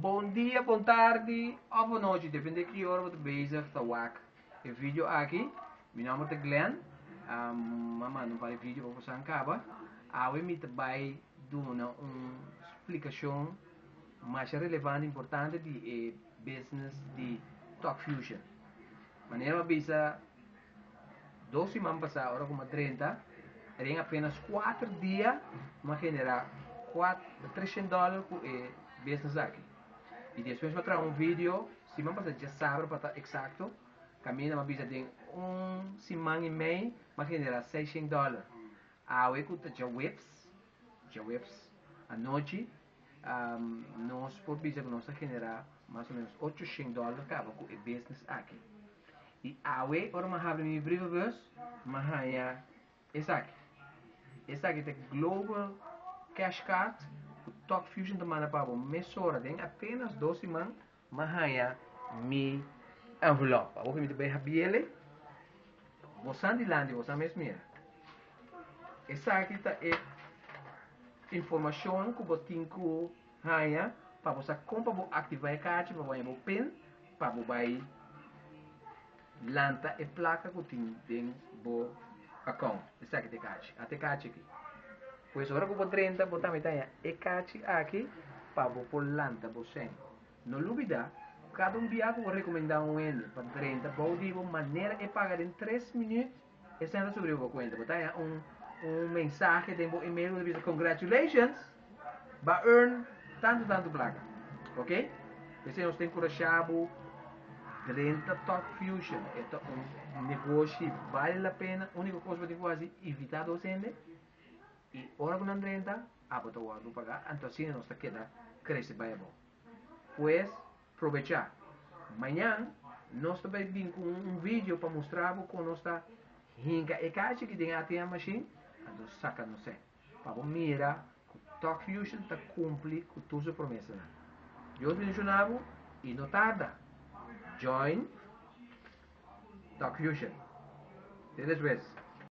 Bon dia, bon tardi of bon nochi, depende ki ora bo ta bezig ta wak e video aki. Mi nomber ta Glenn. Um, m'a manda un par di video pa boso kaba. Awe mi ta bai duna un splikashon masha relevante, importante di e business di Talk Fusion. Manera m'a bisa 2 siman pasá, ora ku m'a drenta, den apenas 4 dia m'a generá $300 ku e business aki. I despues m'a traha un video, siman pasá djasabra pa ta eksakto, kaminda m'a bisa den un siman i mei, m'a generá $600. Awe ku ta djaweps anochi, nos por bisa ku nos a generá mas o ménos $800 kaba ku e business aki. I awe, ora m'a habri mi brievenbus, m'a haña esaki. Esaki ta Global Cash Card, ku Talk Fusion ta manda pa bo mesora, den apenas 2 siman, m'a haña mi envelop. Awor mi ta bai habrié. Boso dilanti, boso mes mira. Esaki ta e informashon ku bo tin ku haña pa bo kon pa aktivá e karchi, pa bo pin, pa bo bai lanta e plaka ku tin den bo account. Esaki ta e karchi. Ata e karchi aki. Pues ora ku bo 30, bo tambe tin e karchi aki pa bo por lanta bo sèn. No lubidá, kada un dia ku bo rekomendá un hende pa 30, bo di manera e paga den 3 minüt, e sèn ta subi bo kuenta. Bo tin un mensahe den bo e-mail ku bisa: "Congratulations, b'a earn tantu tantu plaka." Ok? P'esei nos ta enkurashá bo drenta Talk Fusion. E ta un negoshi bale la pena. Úniko kos ku bo hasi, invitá dos hende. I ora ku nan drenta, abo ta wòrdu pagá. Anto asina nos ta keda krese bai abou. Pues, probechá. Mañan nos ta bai bin ku un video pa mustra kon nos ta hinka e karchi aki den ATM machine, anto saka nos sèn. Pa mira ku Talk Fusion ta kumpli ku tur su promesanan. Dios bendishoná bo i no tarda. Join Talk Fusion. Te despues.